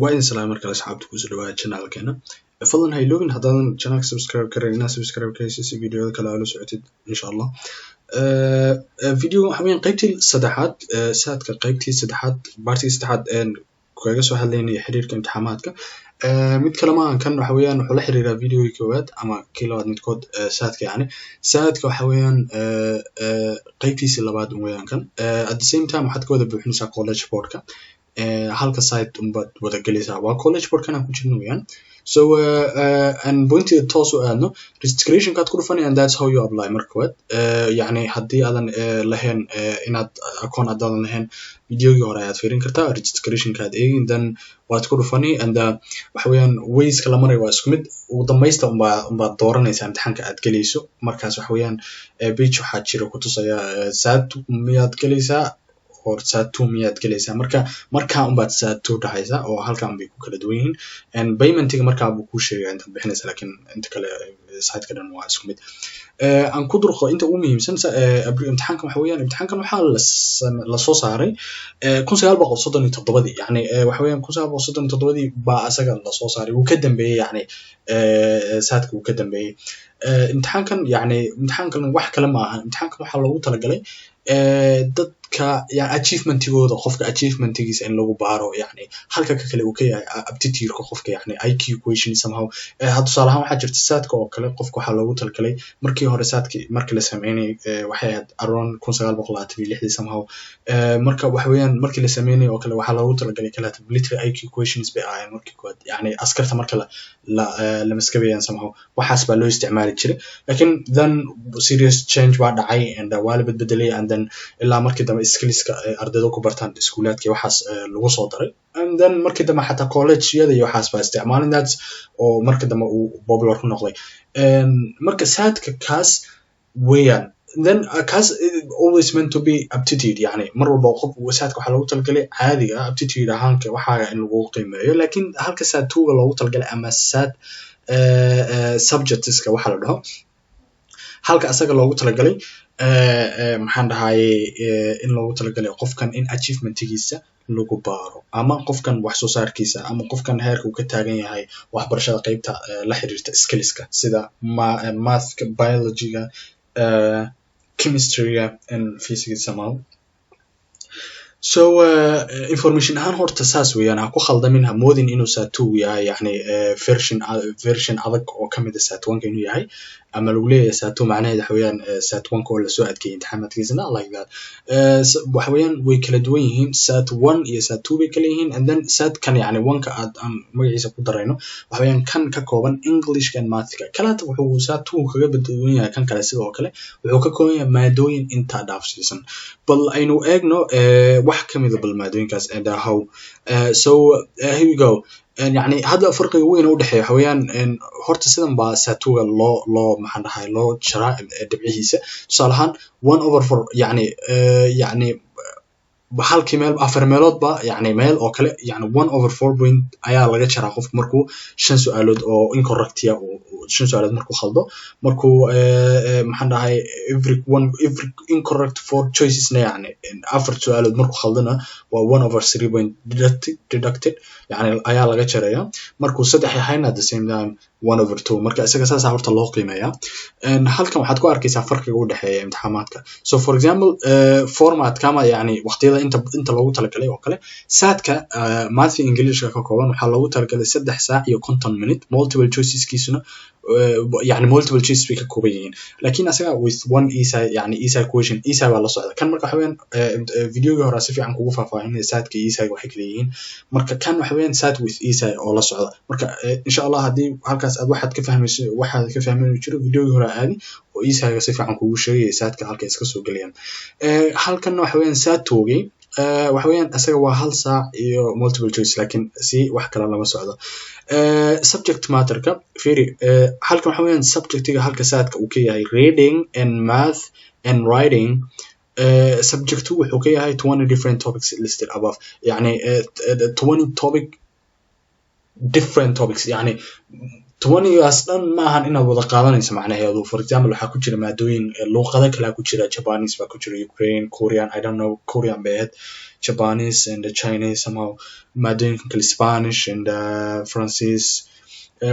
Waa idin salaamay markale, asxaabta. Kusoo dhawaada channelkeena. Fadlan ha iloobin, haddaadan channelka subscribe karayn, inaad subscribe ka haysid si videoyada kale aad la socotid, insha Allah. Video waxa weeyaan qaybtii saddexaad, SAT-ka qaybtii saddexaad, part-ii saddexaad een kaga soo hadlaynaya xiriirka imtixaamaadka. Mid kale maahan, kan waxa weeyaan wuxuu la xiriiraa videogii koowaad ama kii labaad midkood. SAT-ka, yani SAT-ka waxa weeyaan qaybtiisii labaad weeyaan kan. At the same time waxaad ka wada buuxinaysaa College Boardka, halka site unbaad wada gelaysaa, waa College Boardkan aan ku jirno weeyaan. So and pointiga toos u aadno, registrationkaad ku dhufanay and that's how you apply. Marka koowaad, yacni haddii aadan lahayn inaad account haddaadan lahayn, videogii hore ayaad fiirin kartaa, registrationkaad eegin, then waad ku dhufani and waxa weeyaan wayska la marayo waa isku mid. Ugu dambaysta unbaad dooranaysaa imtixaanka aad gelayso. Markaas waxa weeyaan page waxaa jira kutusaya SAT miyaad gelaysaa or SAT 2 miyaad gelaysaa. Marka markaa unbaad SAT 2 dhahaysaa oo halkaa unbay ku kala duwan yihiin and paymentiga markaa buu kuu sheegaya intaad bixinaysa, lakin inta kale siteka dhan waa isku mid. Aan ku durqo inta ugu muhiimsan. Imtixaankan waxa weeyaan, imtixaankan waxaa lasoo saaray 1937-dii. Yani waxa weeyaan 1937-dii baa asaga lasoo saaray. Wuu ka dambeeyey, yani SAT-ka wuu ka dambeeyey imtixaankan. Yani imtixaankan wax kale ma aha, imtixaankan waxaa loogu talagalay dadka yani achievementigooda, qofka achievementigiisa in lagu baaro, yani halka ka kale uu ka yahay aptitude-ka qofka, yani IQ question somehow. Tusaale ahaan waxaa jirta SAT-ka oo kale, qofka waxaa loogu talagalay markii hore SAT-ki markii la sameynayay, waxay ahayd around 1926-dii somehow. Marka waxa weeyaan markii la sameynayay oo kale waxaa loogu talagalay kaleeta military IQ questions bay ahaayeen markii koowaad, yani askarta marka la maskabayaan somehow, waxaas baa loo isticmaali jiray. Lakin then serious change baa dhacay and waa la bedbedelay and then ilaa markii dambe skillska ardayda ku bartaan iskuulaadka waxaas lagu soo daray and then markii dambe xataa collegeyada iyo waxaas baa isticmaalin, that's oo markii dambe uu popular ku noqday. Marka SAT-ka kaas weeyaan. Then kaas always meant to be aptitude, yani mar walba qof SAT-ka waxaa loogu talagalay caadiga aptitude ahaanka waxaaga in lagu qiimeeyo. Lakin halka SAT 2-ga loogu talagalay ama SAT subjectska waxa la dhaho, halka asaga loogu talagalay, maxaan dhahaye, in loogu talagalay qofkan in achievementigiisa lagu baaro ama qofkan wax soo saarkiisa ama qofkan heerka uu ka taagan yahay waxbarashada qeybta la xiriirta skillska sida mathka, biologyga, chemistryga and physics somehow. So information ahaan horta saas weeyaan. Ha ku khaldamin, ha moodin inuu SAT 2 yahay yani version adag oo kamid a SAT 1-ka inuu yahay ama lagu leeyahay SAT 2 macnaheed waxa weeyaan SAT 1-ka oo lasoo adkeeyay imtixaanaadkiisa. Not like that. Waxa weeyaan way kala duwan yihiin, SAT 1 iyo SAT 2 bay kala yihiin. And then SAT kan, yani 1-ka aad aan magaciisa ku darayno, waxa weeyaan kan ka kooban Englishka and mathka. Kalaata wuxuu SAT 2 kaga duwan yahay kan kale, sidoo kale wuxuu ka kooban yahay maadooyin intaa dhaafsiisan. Bal aynu eegno wax kamida bal maadooyinkaas and how. So here we go. Yani hadda farqiga weyn u dhexeeya waxa weeyaan, horta sidan baa SAT 2-ga loo maxaan dhahay loo jaraa dhibcihiisa. Tusaale ahaan 1/4, yani halkii meel afar meeloodba, yani meel oo kale, yani 1/4 point ayaa laga jaraa qofku markuu shan su-aalood oo incorrectia uu shan su-aalood markuu khaldo, markuu maxaan dhahay every one, every incorrect four choicesna, yani afar su-aalood markuu khaldona waa 1/3 point deducted, yani ayaa laga jaraya. Markuu saddex yahayna at the same time 1/2. Marka isaga saasaa horta loo qiimeeyaa. Halkan waxaad ku arkaysaa farqiga u dhexeeya imtixaamaadka. So for example, formatka ama yani waqtiyada inta loogu talagalay oo kale, SAT-ka math Englishka ka kooban waxaa loogu talagalay 3 saac iyo 50 minute. Multiple choiceskiisuna, yani multiple choices bay ka kooban yihiin, lakin asaga with one essay, yani essay question, essay baa la socda kan. Marka waxa weeyaan videogii hore si fiican kugu faahfaahinaya SAT-ka iyo essay waxay kala yihiin. Marka kan waxa weeyaan SAT with essay oo la socda. Marka insha Allah haddii halkaas aad waxaad ka fahmayso, waxaad ka fahmayn jiro, videogii hore aadi oo essayga si fiican kugu sheegaya SAT-ka halka iska soo gelayaan. Halkan waxa weeyaan SAT 2-gii waxa weeyaan isaga waa 1 saac iyo multiple choice, lakin si wax kale lama socdo. Subject matterka fiiri halkan, waxa weeyaan subjectiga halka SAT-ka uu ka yahay reading and math and writing, subject wuxuu ka yahay 20 different topics listed above, yani 20 topic, different topics. Yani 20gaas dhan maahan inaad wada qaadanayso macnaheedu. For example, waxaa ku jira maadooyin luuqado kalaa ku jira, Japanese baa ku jira, Ukraine, Korean, I don't know, Korean bay ahayd, Japanese and Chinese somehow, maadooyinka kale, Spanish and Francis,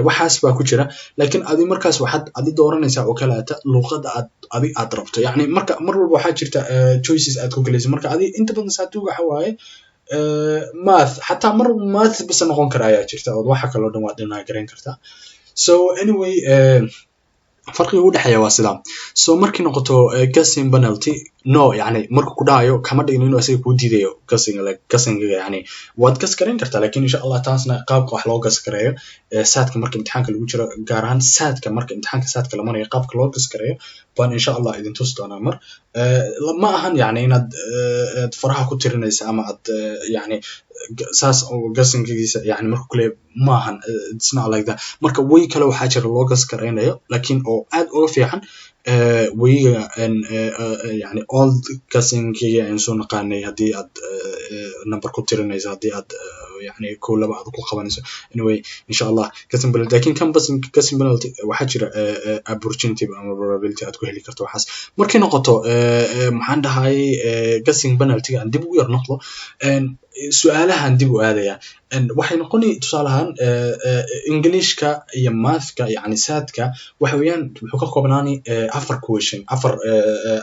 waxaas baa ku jira. Laakiin adi markaas waxaad adi dooranaysaa oo kaleeta luqadda aad adi aad rabto. Yani marka mar walba waxaa jirta choices aad ku gelayso. Marka adi inta badan SAT 2 waxa waaye math, xataa mar math bisa noqon kara ayaa jirta, oo waxa kaloo dhan waad dhinaa garan kartaa. So anyway, farqiga u dhexeeya waa sidaa. So markay noqoto guessing penalty, no, yani marku ku dhahayo kama dhigin inuu isaga kuu diidayo guessing, like guessingiga, yani waad guess garayn kartaa. Lakin insha Allah taasna qaabka wax loo guess gareeyo SATka marka imtixaanka lagu jiro, gaar ahaan SATka, marka imtixaanka SATka la marayo, qaabka loo guess gareeyo baan insha Allah idin tusi doonaa. Mar ma ahan yani inaad aad faraha ku tirinaysa ama aad yani saas guessingigiisa, yani marka kule ma ahan, it's not like that. Marka way kale waxaa jira loo guess garaynayo, lakin oo aad uga fiican wayga yani old guessingiga aan soo naqaanay, haddii aad number ku tirinayso, haddii aad yani kow, laba aad ku qabanayso. Anyway, insha Allah guessing penalty, lakin kan guessing penalty waxaa jira opportunity ama probability aad ku heli karto waxaas. Markay noqoto, maxaan dhahay, guessing penalty aan dib ugu yar noqdo, su-aalahan dib u aadaya waxay noqoni tusaale ahaan Englishka iyo mathka, yani SATka waxa weeyaan wuxuu ka koobnaani afar question, afar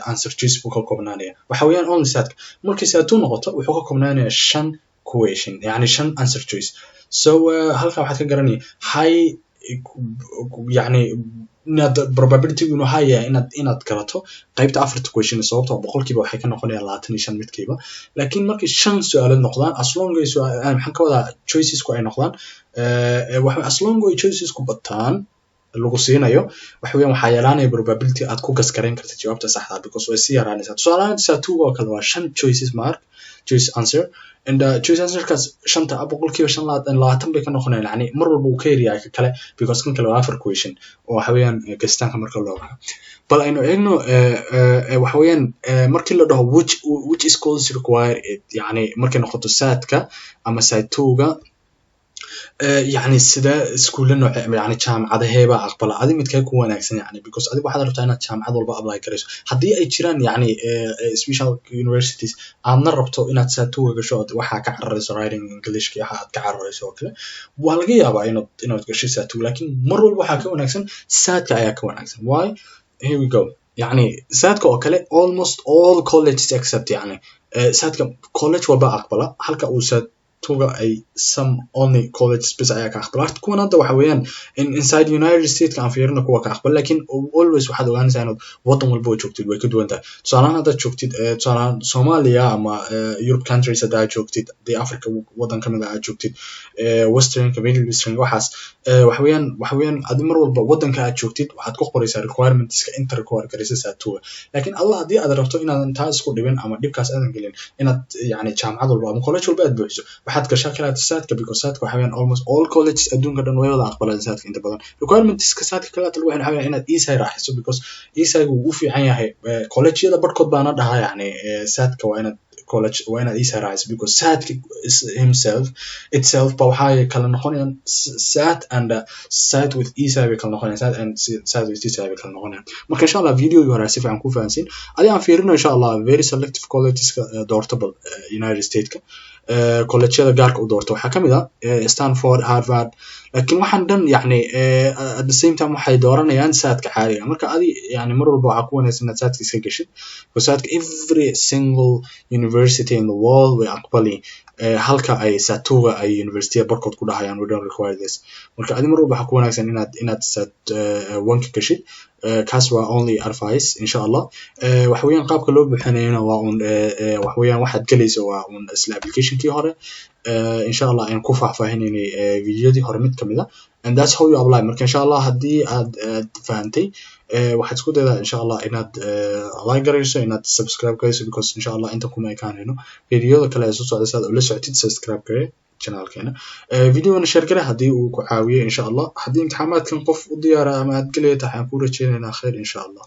answer choice buu ka koobnaanaya, waxa weeyaan only SATka. Markay SAT 2 noqoto, wuxuu ka koobnaanaya shan question, yani shan answer choice. So halkaa waxaad ka garanaya high, yani inaad probability inuu high yahay inaad garato qaybta afarta question, sababtoo 100% waxay ka noqonayaan 25 midkiiba. Laakiin markay shan su-aalood noqdaan, as long as, maxaan ka wadaa, choicesku ay noqdaan, as long ay choicesku bataan lagu siinayo, waxa weeyaan waxaa yaraanaya probability aad ku guess garayn karta jawaabta saxda, because way sii yaraanaysaa. Tusaale ahaan SAT 2 oo kale waa shan choices, mark choice answer and choice answerkaas shanta 25% bay ka noqonayaan, yani mar walba uu ka yaryahay ka kale, because kan kale waa afar question oo waxa weeyaan gasitaanka marka loo baxo. Bal aynu eegno, waxa weeyaan markii la dhaho which schools require it, yani markay noqoto SATka ama SAT 2-ga, yani sida iskuulla nooce, yani jaamacadaheebaa aqbala, adi midkee ku wanaagsan? Yani because adiga waxaad rabtaa inaad jaamacad walba apply garayso. Haddii ay jiraan yani special universities aadna rabto inaad SAT 2-ga gasho, ood waxaa ka cararayso writing Englishka, waxa aad ka cararayso oo kale, waa laga yaabaa inaad gasho SAT 2. Lakin mar walba waxaa ka wanaagsan SATka ayaa ka wanaagsan. Why? Here we go. Yani SATka oo kale almost all colleges accept, yani SATka college walba aqbala, halka uu SAT 2-ga ay some only college bes ayaa ka aqbala. Horta kuwan hadda waxa weeyaan inside United States aan fiirino kuwa ka aqbala, lakin always waxaad ogaanaysaa inaad waddan walba oo joogtid way ka duwan tahay. Tusaalahaan haddaad joogtid, tusaalahaan Soomaaliya ama Europe countries haddaad joogtid, hadii Africa waddan kamid ah aad joogtid, Westernka, Middle Eastern, waxaas, waxa weeyaan adi mar walba waddanka aad joogtid waxaad ku qoraysaa requirementska inta require garaysa SAT 2-ga. Lakin allah haddii aad rabto inaadan taa isku dhibin ama dhibkaas aadan gelin, inaad yani jaamacad walba ama college walba aad buuxiso, waxaad gashaa kalaata SATka, because SATka waxa weeyaan almost all colleges adduunka dhan way wada aqbalaan SATka. Inta badan requirementska SATka kalaata lagu waxa weeyaan inaad essay raaxiso, because essayga wuu u fiican yahay. Collegeyada barhkood baana dhahaa yani SATka waa inaad college waa inaad essay raaciso, because SATka himself itself ba waxay kala noqonayaan SAT and SAT with essay bay kala noqonayaan, SAT and SAT with essay bay kala noqonayaan. Marka insha Allah videogii hore si fiican ku fahansiin adi aan fiirino insha Allah very selective collegeska doorta. Bal United Stateska collegeyada gaarka u doorta waxaa kamid ah Stanford, Harvard, laakiin waxaan dhan yani at the same time waxay dooranayaan SATka caadiga. Marka adi yani mar walba waxaa ku wanaagsan inaad SATka iska geshid, because SATka every single university in the world way aqbali, halka ay SAT 2-ga ay universityada barkood ku dhahayaan "We don't require this." Marka adi mar walba waxaa ku wanaagsan inaad SAT 1-ka geshid. Kaas waa only advice insha Allah. Waxa weeyaan qaabka loo buuxinayona waa un waxa weeyaan waxaad gelaysa waa un isla applicationkii hore insha Allah aan ku faahfaahinaynay videodii hore mid kamid a, and that's how you apply. Marka insha Allah haddii aad fahantay, waxaad isku daydaa insha Allah inaad like garayso, inaad subscribe garayso, because insha Allah inta kuma ekaanayno videoda kale ee soo socda. Si aad ula socotid, subscribe gare channelkeena, videogana share gare haddii uu ku caawiyo. Insha Allah haddii imtixaamaadkan qof u diyaara ama aad gelaya tahay, waxaan ku rajeynaynaa khayr insha Allah.